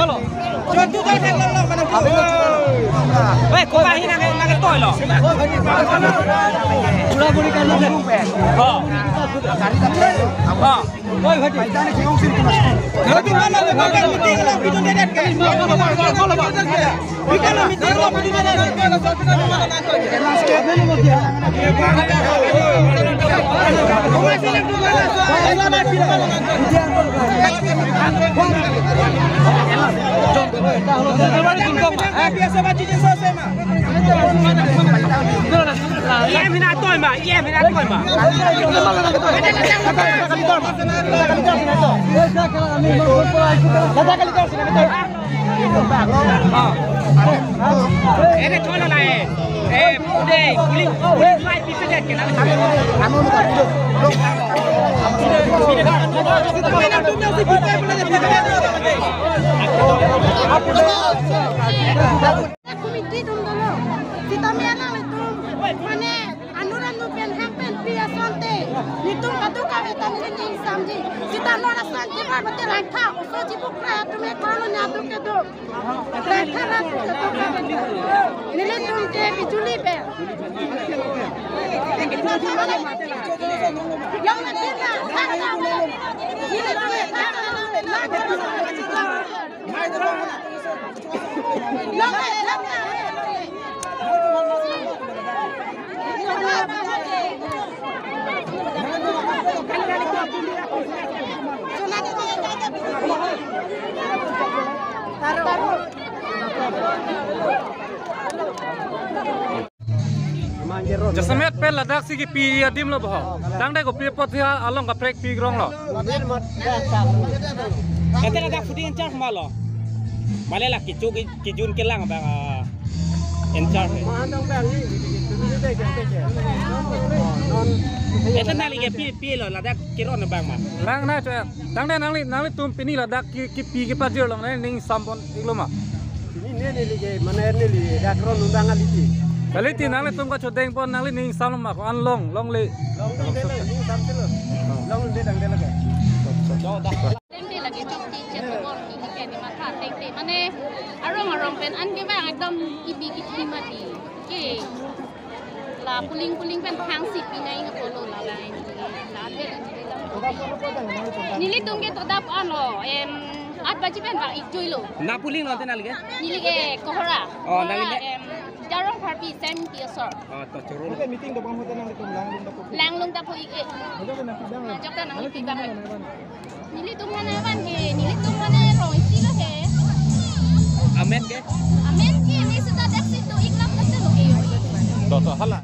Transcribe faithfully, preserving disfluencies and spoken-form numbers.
Malo. Weh, koma hi nang, nang toy lo. Pura puri kan lo. Ha. Ha. Oi, bhai. Kalau di mana lo, kalau meeting lo, video dedet ke. Kalau meeting lo, video dedet ke. Biasa baca je selesai, Mak. Iya, mina toy, Mak. Iya, mina toy, Mak. Ene thola la, eh. Eh, ude, uling, uling, five people dead kena. Committee atum dolo. Sitame alanglitum, mane, anur anur pen hang pen pi asonte. Nelitum kadokave ta neli ning samji. Sita non asonte ba mate langtha. Oso chibuk ra atum e thalo nya atum kedo. Langtha ra atum kedo. Nelitum ke bijuli pen. Long na pin na. Nelitum ke. Jasemet pen ladak si kipi adim lo boho. Tangte kopi apot si along kaprek pi krong lo. Ete ladak shooting in charge ma lo. Male la kichu ki, kijun kelang abang, ah, in charge. Ete nangli ke pi, pi lo ladak keron abang ma. Lang na cho. Tangte nangli, nanglitum pini ladak ki, kipi kepajir along nangli ning sampon iklo ma. Pini ne neli ke, mane neli dak ron undang aliti. Kaliti nanglitum kachodeng pon nangli ning sam ma ko-an long, longle. Longle ning sam silo. Longle tangte lake. Tangte lake chok ti chet bor ki ke ni matha tangte mane arong arong pen an ke bang ekdom kipi kipi mati. Ke. La puling puling pen hang si pinai nga polo la la ini. La de la de la. Nelitum ke todap ano, em, at baji pen bang ikjui lo. Na puling lo te nangli ke? Neli ke Kohora. Oh, nangli Kohora, ke? Em, Jarong Pharpi sem pi asor. Oh, to choro. Oke, meeting dobang hote nanglitum langlung dapur. Langlung dapur ik, eh. Oke, nanti bang. Ajok ta nang nangli pi bang. Nelitum mane van ke, nelitum mane rong isi lo he. Amen ke? Amen ke, ne sudah dak situ iklam kata lo ke yo. To, to, hala.